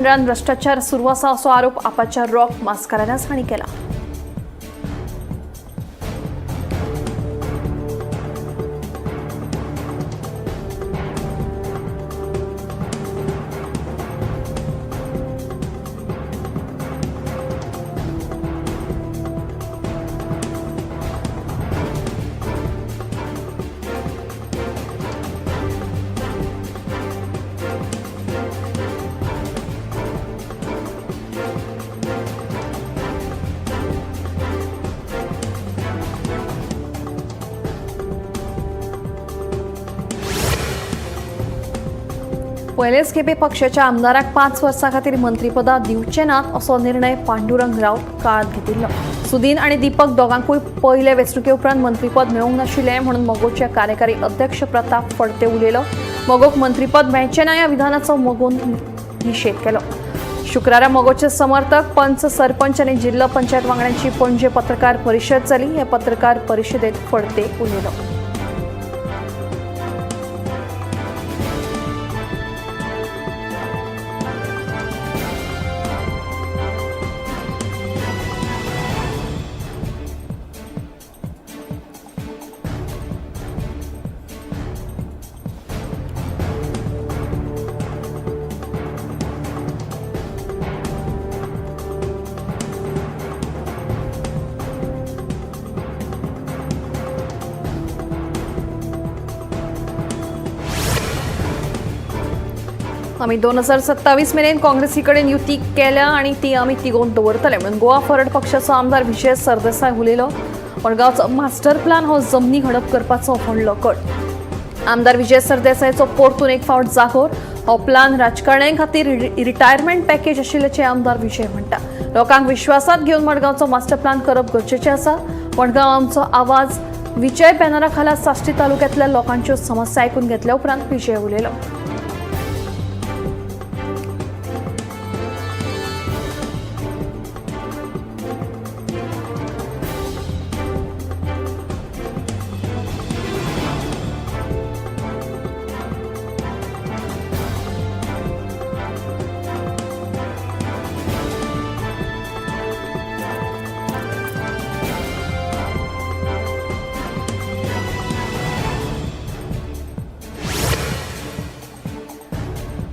मंडळान भ्रष्टाचार सुरू आसा असो आरोप आपाच्या रॉक मास्कारेन्हास हांणी केला. पयलेच खेपे पक्षाच्या आमदाराक 5 वर्सां खातीर मंत्रीपदां दिवचे नात असो निर्णय पांडुरंग राऊत काळांत घेतिल्लो. सुदीन आनी दीपक दोगांकूय पयले वेंचणुके उपरांत मंत्रीपद मेळूंक नाशिल्लें म्हणून मगोचे कार्यकारी अध्यक्ष प्रताप फडते उलयलो. मगोक मंत्रीपद मेळचें ना ह्या विधानाचो मगोन निशेध केलो. शुक्रारा मगोचे समर्थक पंच सरपंच आनी जिल्लो पंचायत वांगड्यांची पणजे पत्रकार परिशद जाली. हे पत्रकार परिशदेत फडते उलयलो. आमी 2027 मेरेन काँग्रेसी कडेन युती केल्या आनी ती आमी तिगोवन दवरतले म्हणून गोवा फॉरवर्ड पक्षाचो आमदार विजय सरदेसाय उलयलो. मडगांवचो मास्टर प्लान हो जमनी हडप करपाचो व्हडलो कट. आमदार विजय सरदेसायचो परतून एक फावट जागोर. हो प्लान राजकारण्यां खातीर रिटायरमेंट पॅकेज आशिल्ल्याचें आमदार विजय म्हणटा. लोकांक विश्वासात घेवन मडगांवचो मास्टर प्लान करप गरजेचें आसा. मडगांव आमचो आवाज विजय बॅनरा खाला साश्टी तालुक्यांतल्या लोकांच्यो समस्या आयकून घेतल्या उपरांत विजय उलयलो.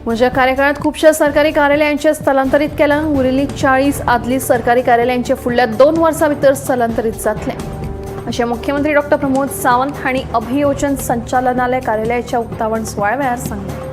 म्हज्या कार्यकाळात खुबश्या सरकारी कार्यालयांचे स्थलांतरीत केलां. उरिल्ली 40 आदली सरकारी कार्यालयांचे फुडल्या 2 वर्सां भितर स्थलांतरीत जातले अशें मुख्यमंत्री डॉक्टर प्रमोद सावंत हांणी अभियोजन संचालनालय कार्यालयाच्या उक्तावण सुवाळ्या वेळार सांगलें.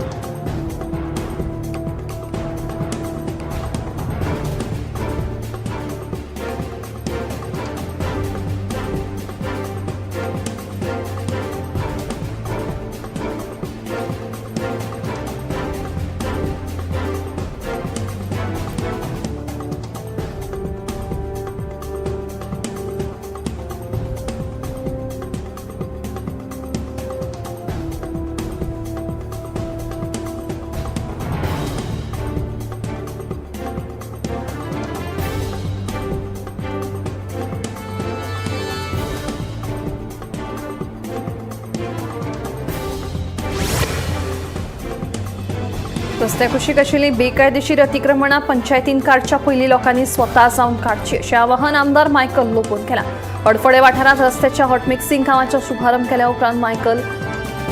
रस्त्या कुशीक आशिल्ली बेकायदेशीर अतिक्रमणां पंचायतीन काडच्या पयलीं लोकांनी स्वता जावन काडची अशें आवाहन आमदार मायकल लोबोन केलां. हडफडें वाठारांत रस्त्याच्या हॉटमिक्सिंग कामाचो शुभारंभ केल्या उपरांत मायकल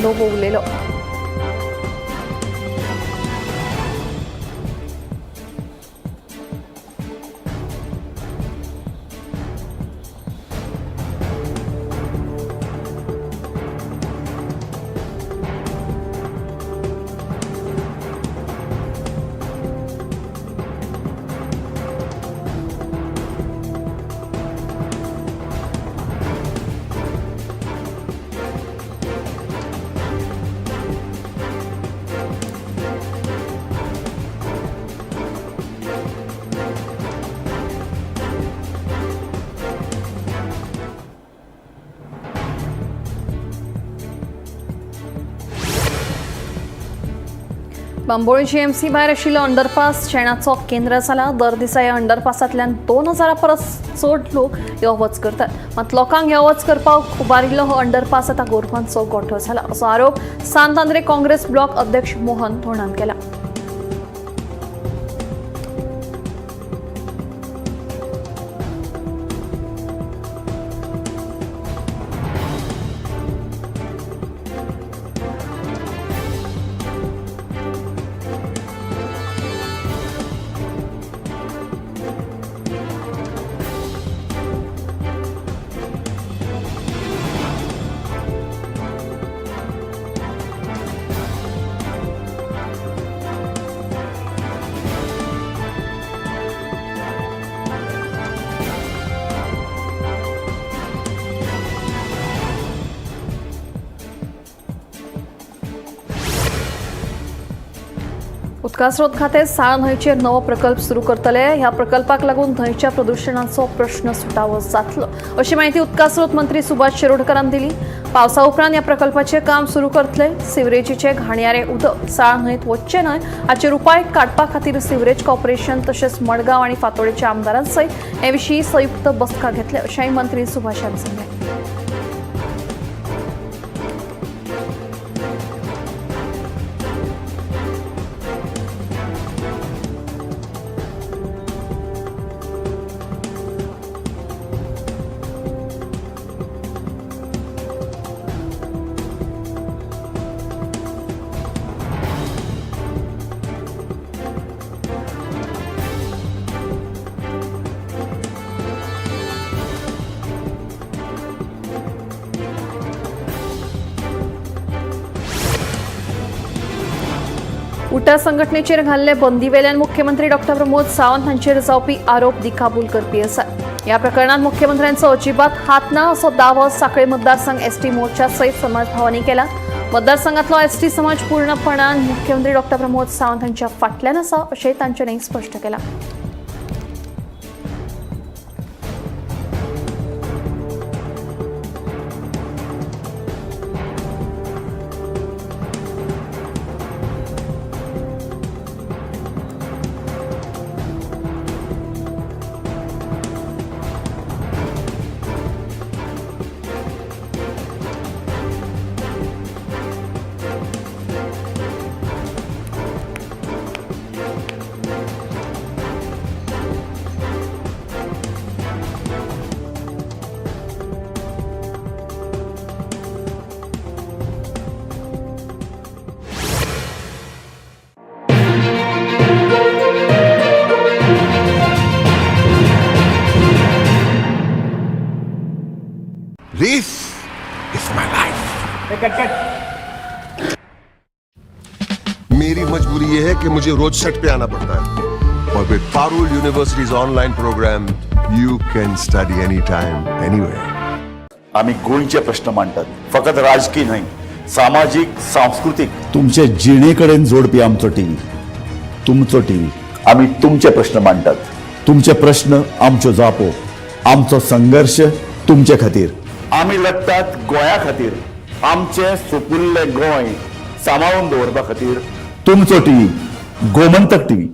लोबो उलयलो. बांबोळी जीएमसी भायर आशिल्लो अंडरपास शेणाचो केंद्र जाला. दर दिसा ह्या अंडरपासांतल्यान 2000 परस चड लोक यो वच करतात. मात लोकांक यो वच करपाक उबारिल्लो हो अंडरपास आतां गोरवांचो गोठो जाला असो आरोप सांत आंद्रे काँग्रेस ब्लॉक अध्यक्ष मोहन धोंडान केला. उदकास्रोत खातें साळ न्हंयचेर नवो प्रकल्प सुरू करतले. ह्या प्रकल्पाक लागून न्हंयच्या प्रदुशणाचो प्रश्न सुटावो जातलो अशी माहिती उदकास्रोत मंत्री सुभाष शिरोडकरान दिली. पावसा उपरांत ह्या प्रकल्पाचें काम सुरू करतले. सिवरेजीचे घाणयारे उदक साळ न्हंयत वचचें न्हय हाचेर उपाय काडपा खातीर सिवरेज कॉर्पोरेशन तशेंच मडगांव आनी फातोडेच्या आमदारां सयत हे विशीं संयुक्त बसका घेतले अशेंय मंत्री सुभाषान सांगलें. उटा संघटनेचेर घाल्ले बंदीवेल्यान मुख्यमंत्री डॉक्टर प्रमोद सावंत हांचेर जावपी आरोप दिकाभूल करपी आसात. ह्या प्रकरणात मुख्यमंत्र्यांचो अजिबात हात ना असो दावो सांखळे मतदारसंघ एसटी मोर्चा सयत समाजभावांनी केला. मतदारसंघातलो एसटी समाज पूर्णपणान मुख्यमंत्री डॉक्टर प्रमोद सावंत हांच्या फाटल्यान आसा अशें तांच्यांनी स्पश्ट केलां. This is my life. मेरी मजबूरी ये है कि मुझे रोज सेट पे आना पड़ता है और with Parul University's online program, you can study anytime, anywhere. आम्ही गोंयचे प्रश्न मांडटात, फकत राजकीय न्हय, सामाजीक, सांस्कृतीक. तुमचे जिणेकडेन जोडपी आमचो टीव्ही, तुमचो टीव्ही. आम्ही तुमचे प्रश्न मांडटात. तुमचे प्रश्न आमच्यो जापो, आमचो संघर्श तुमचे खातीर. आम्ही लढटात गोंया खातीर, आमचें सुपुल्लें गोंय सांबाळून दवरपा खातीर. तुमचो टीव्ही, गोमंतक टीव्ही.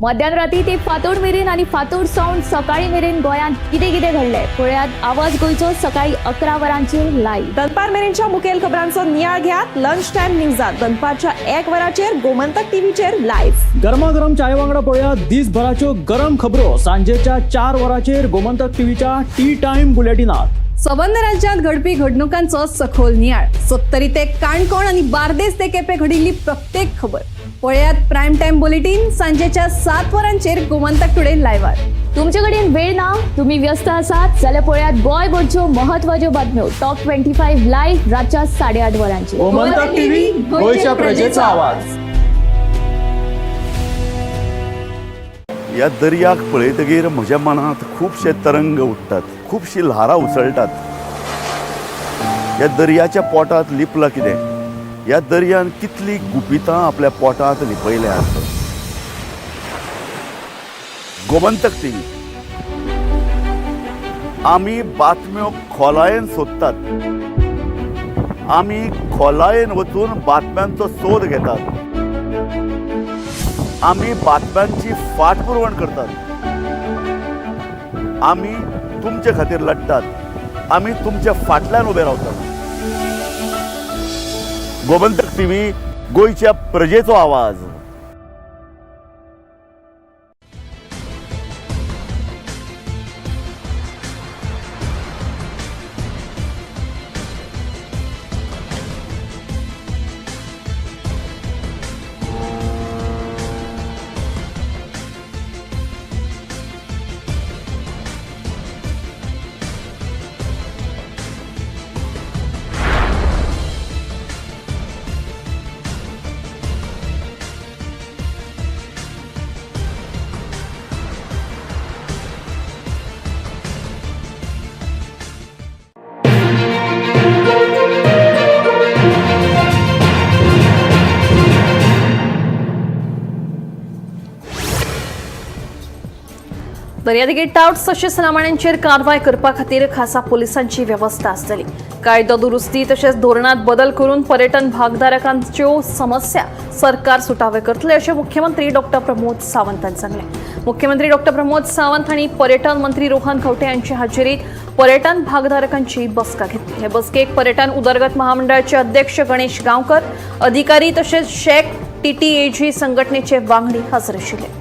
मध्यान राती ते फांतोड मेरेन आनी फांतोड सावन सकाळी मेरेन गोंयांत कितें कितें घडलें पळयात आवाज गोंयचो सकाळी 11 वरांचेर लायव्ह. दनपार मेरेनच्या मुखेल खबरांचो नियाळ घेयात लंच टायम न्यूजात दनपारच्या 1 वराचेर गोमंतक टीव्हीचेर लायव्ह. गरमागरम चाय वांगडा पळया दिसभराच्यो गरम खबरो सांजेच्या 4 वरांचेर गोमंतक टीव्हीच्या टी टायम बुलेटिनात. सबंद राज्यात घडपी घडणुकांचो सखोल नियाळ, सत्तरी ते काणकोण आणि बार्देस ते केपे घडिल्ली प्रत्येक खबर पळयात प्रायम टायम बुलेटीन सांजेच्या 7 वरांचेर गोमंतक टुडे लायव्हार. तुमचे कडेन वेळ ना, तुम्ही व्यस्त आसात जाल्यार पळयात गोंयभरच्यो महत्वाच्यो बातम्यो टॉप 25 लायव्ह रातच्या 8:30 वरांचेर. गोमंतक टीव्ही, गोंयच्या प्रजेचा आवाज. ह्या दर्याक पळयतगीर म्हज्या मनांत खुबशे तरंग उठ्ठात, खुबशीं ल्हारां उसळटात. ह्या दर्याच्या पोटांत लिपलां कितें? ह्या दर्यान कितलीं गुपितां आपल्या पोटांत लिपयल्यात? गोमंतक टीव्ही, आमी बातम्यो खोलायेन सोदतात, आमी खोलायेन वचून बातम्यांचो सोद घेतात, आमी बातम्यांची फाटपुरवण करतात, आमी तुमचे खातीर लढटात, आमी तुमच्या फाटल्यान उबे रावतात. गोमंतक टीव्ही, गोंयच्या प्रजेचो आवाज. दर्यादेगेर टावट्स तशेंच लामाण्यांचेर कारवाय करपा खातीर खासा पुलिसांची वेवस्था आसतली. कायदो दुरुस्ती तशेंच धोरणात बदल करून पर्यटन भागधारकांच्यो समस्या सरकार सुटावे करतले अशें मुख्यमंत्री डॉक्टर प्रमोद सावंत हांणी सांगलें. मुख्यमंत्री डॉक्टर प्रमोद सावंत हांणी पर्यटन मंत्री रोहन खंवटे हांचे हाजेरीत पर्यटन भागधारकांची बसका घेतली. हे बसकेक पर्यटन उदरगत महामंडळाचे अध्यक्ष गणेश गांवकर, अधिकारी तशेंच शॅक टीटीएजी संघटनेचे वांगडी हजर आशिल्ले.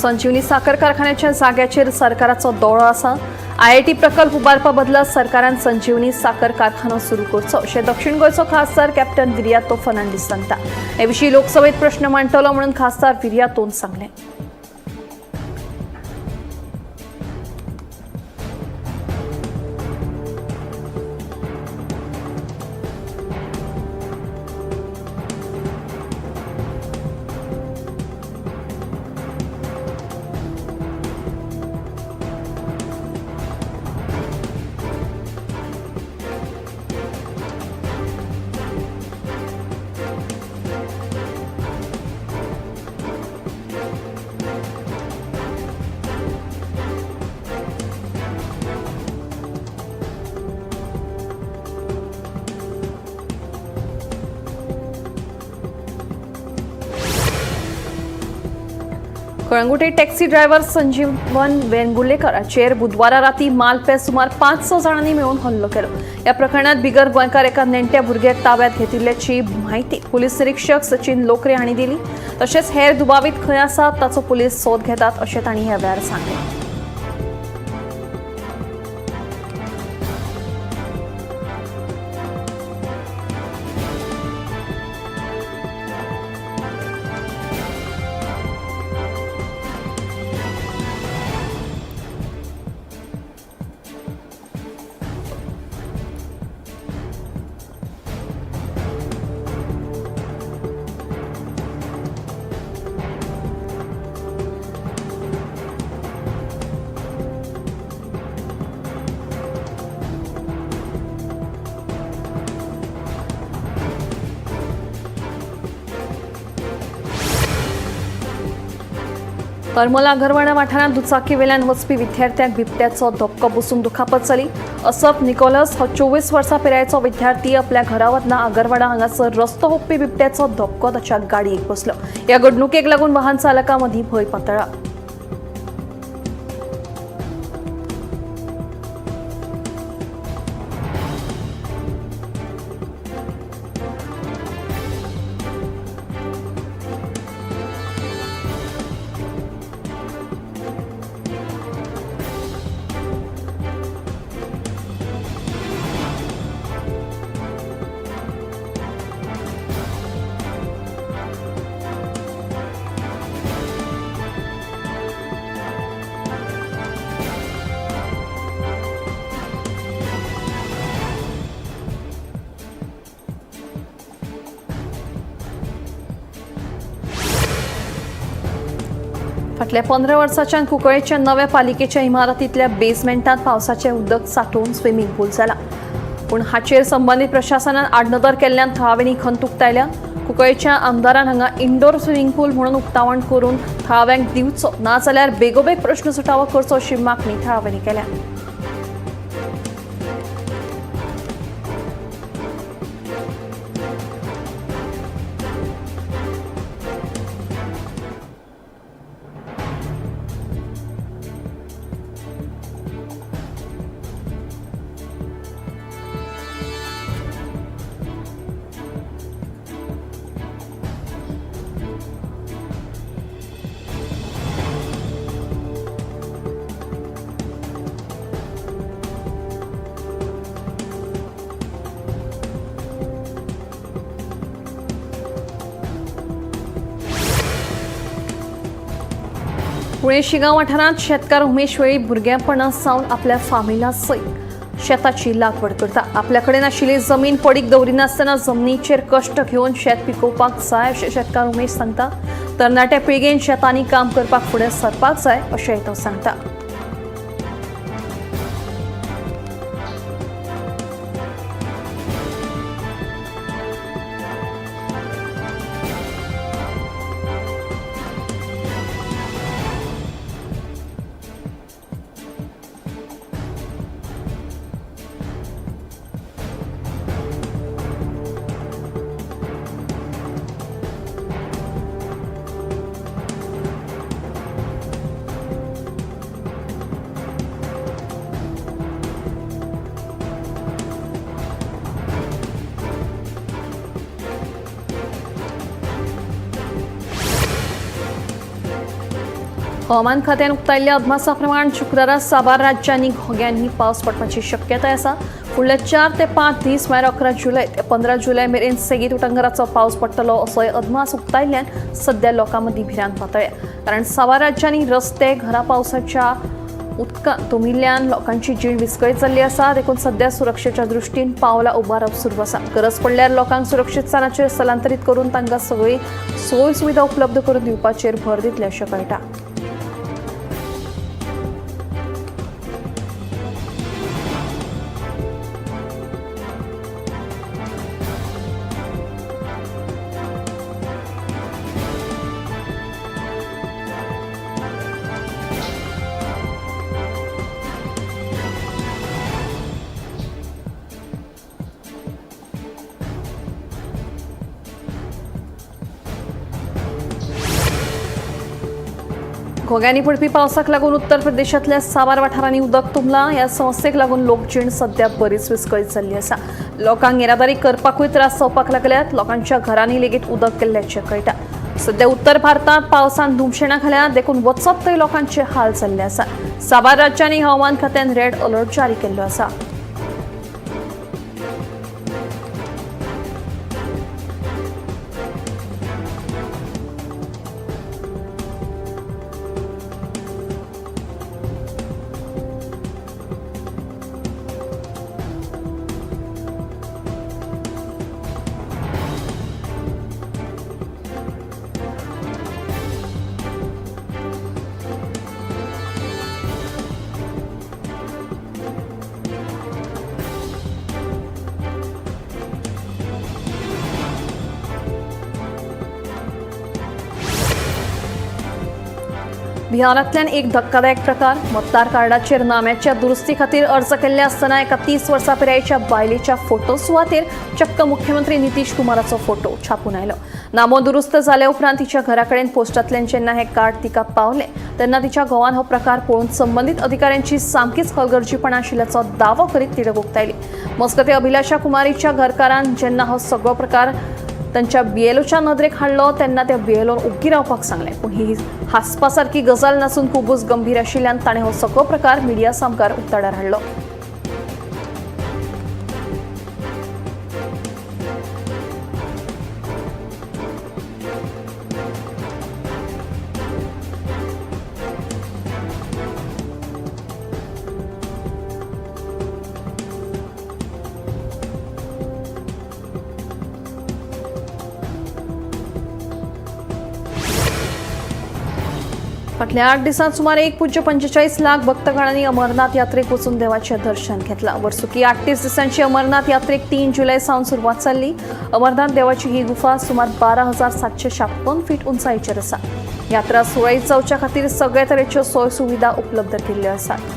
संजीवनी साखर कारखान्याच्या जाग्याचेर सरकाराचो दोळो आसा. आयआयटी प्रकल्प उबारपा बदला सरकारान संजीवनी साखर कारखानो सुरू करचो अशें दक्षिण गोंयचो खासदार कॅप्टन विरियातो फर्नांडीस सांगता. हे विशीं लोकसभेत प्रश्न मांडटलो म्हणून खासदार विरियातोन सांगलें. कळंगुटे टॅक्सी ड्रायव्हर संजीवन वेंगुर्लेकर हाचेर बुधवारा राती मालपे सुमार 500 जाणांनी मेळून हल्लो केलो. ह्या प्रकरणात बिगर गोंयकार एका नेण्ट्या भुरग्याक ताब्यात घेतिल्ल्याची म्हायती पुलीस निरीक्षक सचिन लोकरे हांणी दिली. तशेंच हेर दुबावीत खंय आसात ताचो पुलीस सोद घेतात अशें तांणी ह्या वेळार सांगलें. करमला आगरवाडा वाठारांत दुचाकीवेल्यान वचपी विद्यार्थ्यांक बिबट्याचो धपको बसून दुखापत जाली. असप निकोलस हो 24 वर्सां पिरायेचो विद्यार्थी आपल्या घरा वतना आगरवाडा हांगासर रस्तो हुपपी बिबट्याचो धपको ताच्या गाडयेक बसलो. ह्या घडणुकेक लागून वाहन चालकां मदीं भंय पातळ्ळा. फाटल्या 15 वर्सांच्यान कुंकळेच्या नव्या पालिकेच्या इमारतींतल्या बेसमेंटांत पावसाचें उदक सांठोवन स्विमींग पूल जाला. पूण हाचेर संबंदीत प्रशासनान आडनदर केल्ल्यान थळाव्यांनी खंत उक्तायल्या. कुंकळेच्या आमदारान हांगा इंडोर स्विमींग पूल म्हणून उक्तावण करून थळाव्यांक दिवचो, नाजाल्यार बेगोबेग प्रश्न सुटावो करचो अशी मागणी थळाव्यांनी केल्या. पुणे शिगांव वाठारांत शेतकार उमेश वेळीप भुरगेपणा सावन आपल्या फामिला सयत शेताची लागवड करता. आपल्या कडेन आशिल्ली जमीन पडीक दवरिनासतना जमनीचेर कश्ट घेवन शेत पिकोवपाक जाय अशें शेतकार उमेश सांगता. तरणाट्या पिळगेन शेतांनी काम करपाक फुडें सरपाक जाय अशेंय तो सांगता. हवामान खात्यान उक्तायल्ल्या अदमासा प्रमाण शुक्रारा साबार राज्यांनी घोग्यांनी पावस पडपाची शक्यताय आसा. फुडले 4 ते 5 दीस म्हळ्यार 11 जुलय ते 15 जुलय मेरेन सेगीत उटंगराचो पावस पडटलो असोय अदमास उक्तायल्ल्यान सध्या लोकां मदीं भिरांत पातळ्या. कारण साबार राज्यांनी रस्ते घरा पावसाच्या उदकांत तुंबिल्ल्यान लोकांची जीण विस्कळीत जाल्ली आसा. देखून सध्या सुरक्षेच्या दृश्टीन पावलां उबारप सुरू आसा. गरज पडल्यार लोकांक सुरक्षीत स्थानाचेर स्थलांतरीत करून तांकां सगळी सोय सुविधा उपलब्ध करून दिवपाचेर भर दितले अशें कळटा. घोग्यांनी पडपी पावसाक लागून उत्तर प्रदेशांतल्या साबार वाठारांनी उदक तुंबलां. ह्या समस्येक लागून लोकजीण सध्या बरीच विस्कळीत जाल्ली आसा. लोकांक येरादारी करपाकूय त्रास जावपाक लागल्यात. लोकांच्या घरांनी लेगीत उदक केल्ल्याचें कळटा. सध्या उत्तर भारतांत पावसान धुमशेणां घाल्यात, देखून वचत थंय लोकांचे हाल जाल्ले आसा. साबार राज्यांनी हवामान खात्यान रेड अलर्ट जारी केल्लो आसा. बिहारांतल्यान एक धक्कादायक प्रकार. मतदार कार्डाचेर नाम्याच्या दुरुस्ती खातीर अर्ज केल्ले आसतना एका 30 वर्सां पिरायेच्या बायलेच्या फोटो सुवातेर चक्क मुख्यमंत्री नितीश कुमाराचो फोटो छापून आयलो. नामो दुरुस्त जाल्या उपरांत तिच्या घरा कडेन पोस्टांतल्यान जेन्ना हें कार्ड तिका पावलें तेन्ना तिच्या घोवान हो प्रकार पळोवन संबंदीत अधिकाऱ्यांची सामकीच हलगर्जीपणा आशिल्ल्याचो दावो करीत तिडक उक्तायली. मजगतीं अभिलाषा कुमारीच्या घरकारान जेन्ना हो सगळो प्रकार तांच्या बीएलओच्या नदरेक हाडलो तेन्ना त्या बीएलओन ओग्गी रावपाक सांगलें. पूण ही हांसपा सारकी गजाल नासून खुबूच गंभीर आशिल्ल्यान ताणें हो सगळो प्रकार मिडिया सामकार उक्ताडार हाडलो. फाटल्या 8 दिसांत सुमार 1.45 लाख भक्तगणांनी अमरनाथ यात्रेक वचून देवाचें दर्शन घेतलां. वर्सुकी 38 दिसांची अमरनाथ यात्रेक 3 जुलय सावन सुरवात जाल्ली. अमरनाथ देवाची ही गुफा सुमार 12,756 फीट उंचायेचेर आसा. यात्रा सुरळीत जावच्या खातीर सगळे तरेच्यो सोय सुविधा उपलब्ध केल्ल्यो आसात.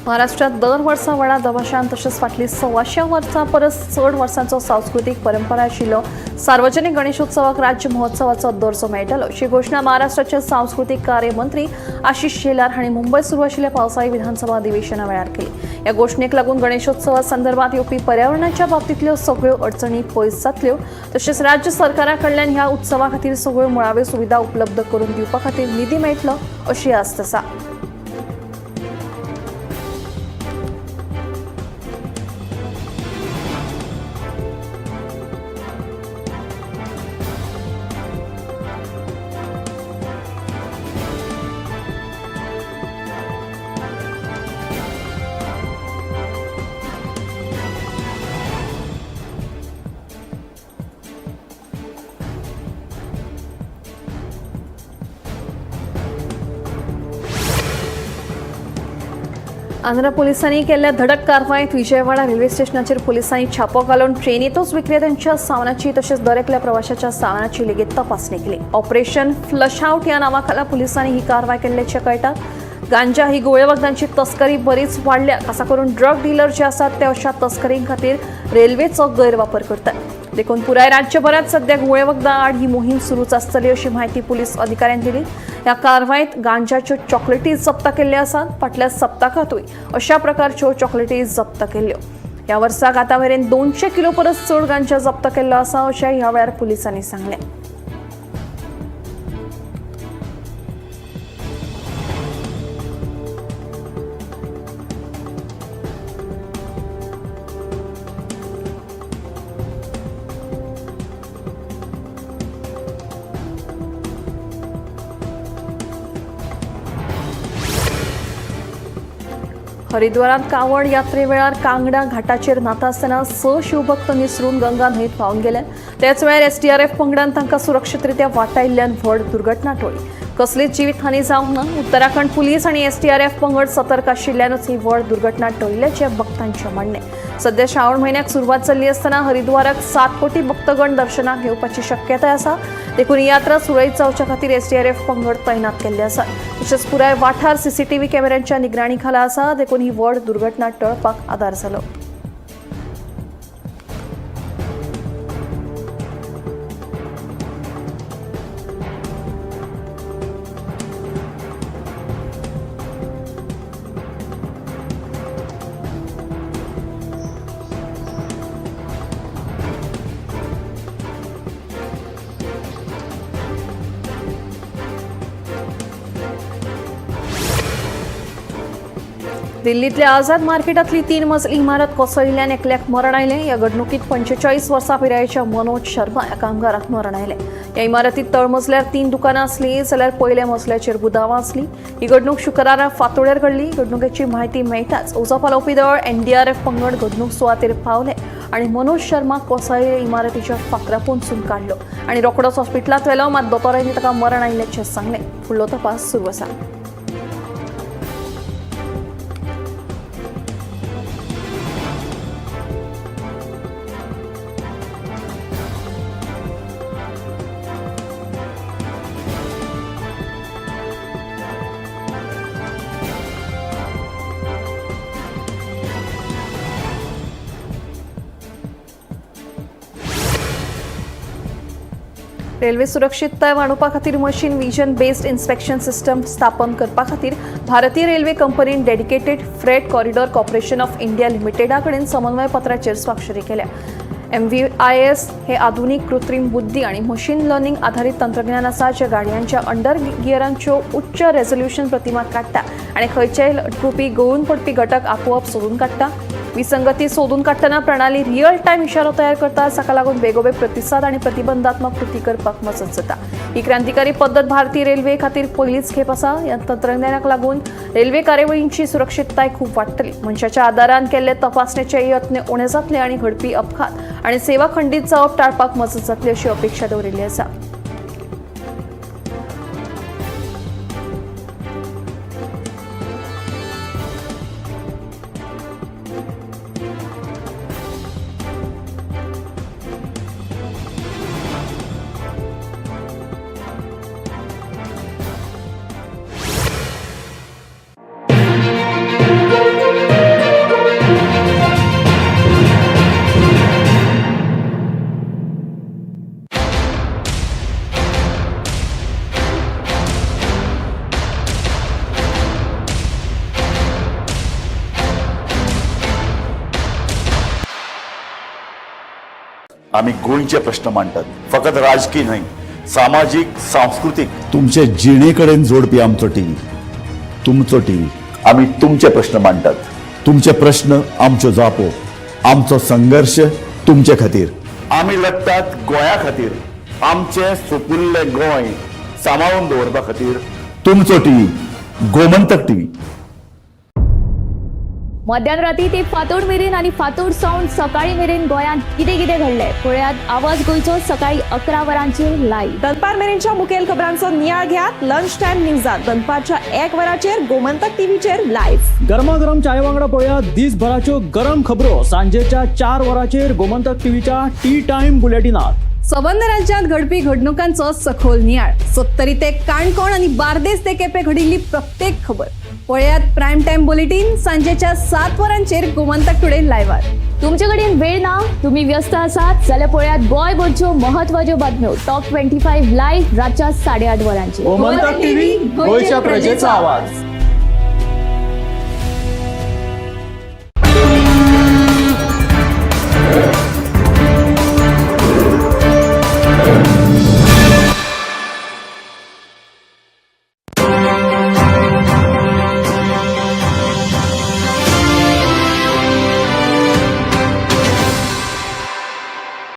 महाराष्ट्रात दर वर्सा व्हडा दबाशान तशेंच फाटलीं 125 वर्सां परस चड वर्सांचो सांस्कृतीक परंपरा आशिल्लो सार्वजनिक गणेशोत्सवाक राज्य महोत्सवाचो दर्जो मेळटलो अशी घोशणा महाराष्ट्राचे सांस्कृतीक कार्य मंत्री आशिष शेलार हांणी मुंबय सुरू आशिल्ल्या पावसाळी विधानसभा अधिवेशना वेळार केली. ह्या घोशणेक लागून गणेशोत्सवा संदर्भात येवपी पर्यावरणाच्या बाबतींतल्यो सगळ्यो अडचणी पयस जातल्यो तशेंच राज्य सरकारा कडल्यान ह्या उत्सवा खातीर सगळ्यो मुळाव्यो सुविधा उपलब्ध करून दिवपा खातीर निधी मेळटलो अशी आस्त आसा. आंध्रा पोलिसांनी केल्ल्या धडक कारवायेत विजयवाडा रेल्वे स्टेशनाचेर पोलिसांनी छापो घालून ट्रेनीतूच विक्रेत्यांच्या सामानाची तशेंच दर एकल्या प्रवाशाच्या सामानाची लेगीत तपासणी केली. ऑपरेशन फ्लश आउट ह्या नांवाखाला पोलिसांनी ही कारवाय केल्ल्याचें कळटा. गांजा ही गोळे वखदांची तस्करी बरीच वाडल्या, खासा करून ड्रग डिलर जे आसात ते अशा तस्करीं खातीर रेल्वेचो गैरवापर करतात. देखून पुराय राज्यभरात सध्या घुंवळे वखदां आड ही मोहीम सुरूच आसतली अशी माहिती पुलीस अधिकाऱ्यांनी दिली. ह्या कारवायेत गांजाच्यो चॉकलेटी जप्त केल्ल्यो आसात. फाटल्या सप्तकांतूय अशा प्रकारच्यो चॉकलेटी जप्त केल्ल्यो. ह्या वर्साक आतां मेरेन 200 किलो परस चड गांजा जप्त केल्लो आसा अशें ह्या वेळार पुलिसांनी सांगलें. हरिद्वारात कावड यात्रे वेळार कांगडा घाटाचेर न्हाता आसतना 6 शिवभक्त निसरून गंगा न्हंयेत व्हांवन गेले. त्याच वेळार एसडीआरएफ पंगडान तांकां सुरक्षितरित्या वाटायिल्ल्यान व्हड दुर्घटना टळ्ळी. कसलीच जिवीतहानी जावंक ना. उत्तराखंड पुलीस आनी एसडीआरएफ पंगड सतर्क आशिल्ल्यानूच ही व्हड दुर्घटना टळिल्ल्याचें भक्तांचें म्हणणें. सध्या श्रावण म्हयन्याक सुरवात जाल्ली आसतना हरिद्वाराक 7 कोटी भक्तगण दर्शनाक येवपाची शक्यताय आसा. देखून ही यात्रा सुरळीत जावच्या खातीर एसडीआरएफ पंगड तैनात केल्ले आसा. तशेंच पुराय वाठार सीसीटीव्ही कॅमेऱ्यांच्या निगराणी खाला आसा. देखून ही व्हड दुर्घटना टळपाक आदार जालो. दिल्लीतल्या आझाद मार्केटातली 3 मजली इमारत कोसळिल्ल्यान एकल्याक मरण आयलें. ह्या घडणुकीत 45 वर्सां पिरायेच्या मनोज शर्मा ह्या कामगाराक मरण आयलें. ह्या इमारतीत तळमजल्यार 3 दुकानां आसली जाल्यार पयल्या मजल्याचेर गुदांवां आसली. ही घडणूक शुक्रारा फांतोडेर घडली. घडणुकेची म्हायती मेळटाच उजो पालोवपी दळ एनडीआरएफ पंगड घडणूक सुवातेर पावले आनी मनोज शर्मा कोसळिल्ल्या इमारतीच्या फाकरा पोंदसून काडलो आनी रोखडोच हॉस्पिटलांत व्हेलो. मात दोतोरांनी ताका मरण आयिल्ल्याचें सांगलें. फुडलो तपास सुरू आसा. रेल्वे सुरक्षितताय वाडोवपा खातीर machine vision based inspection system स्थापन करपा खातीर भारतीय रेल्वे कंपनीन dedicated freight corridor corporation of India लिमिटेडा कडेन समन्वय पत्राचेर स्वाक्षरी केल्या. MVIS हे आधुनिक कृत्रिम बुद्धी आणि मशीन लर्निंग आधारित तंत्रज्ञान आसा, जे गाडयांच्या अंडर गियरांच्यो उच्च रेझोल्युशन प्रतिमा काडटा आनी खंयचेय लटकुपी गळून पडपी घटक आपोआप सोदून काडटा. विसंगती सोदून काडटना प्रणाली रियल टायम इशारो तयार करता, ताका लागून बेगोबेग प्रतिसाद आणि प्रतिबंधात्मक कृती करपाक मजत जाता. ही क्रांतिकारी पद्दत भारतीय रेल्वे खातीर पयलीच खेप आसा. ह्या तंत्रज्ञानाक लागून रेल्वे कार्यावळींची सुरक्षितताय खूब वाडटली. मनशाच्या आदारान केल्ले तपासणेचे यत्न उणे जातले आणि घडपी अपघात आणि सेवा खंडीत जावप टाळपाक मजत जातली अशी अपेक्षा दवरिल्ली आसा. आमी गोंयचे प्रश्न मांडटात, फकत राजकीय न्हय, सामाजीक, सांस्कृतीक. तुमचे जिणे कडेन जोडपी आमचो टीव्ही, तुमचो टीव्ही. आमी तुमचे प्रश्न मांडटात. तुमचे प्रश्न आमच्यो जापो, आमचो संघर्श तुमचे खातीर. आमी लढटात गोंया खातीर, आमचें सुपुल्लें गोंय सांबाळून दवरपा खातीर. तुमचो टीव्ही, गोमंतक टीव्ही. मध्यान राती ते फांतोड मेरेन आनी फांतोड सावन सकाळी मेरेन गोंयांत कितें कितें घडलें पळयात आवाज गोंयचो सकाळी 11 वरांचेर लायव्ह. दनपार मेरेनच्या मुखेल खबरांचो नियाळ घेयात लंच टायम न्यूजात दनपारच्या 1 वराचेर गोमंतक टीव्हीचेर लायव्ह. गरमागरम चाये वांगडा पळयात दिसभराच्यो गरम खबरो सांजेच्या 4 वरांचेर गोमंतक टीव्हीच्या टी टायम बुलेटिनात. सबंद राज्यात घडपी घडणुकांचो सखोल नियाळ, सत्तरी ते काणकोण आणि बार्देस ते केपे घडिल्ली प्रत्येक खबर पळयात प्राईम टाइम बुलेटिन सांजेच्या 7 वरांचेर गोमंतक टुडे लायव्हार. तुमचे कडेन वेळ ना, तुम्ही व्यस्त आसात जाल्यार पळयात गोंयभरच्यो महत्वाच्यो बातम्यो टॉप 25 लायव्ह रातच्या 8:30 वरांचेर. गोमंतक टीव्ही, गोंयच्या प्रजेचा आवाज.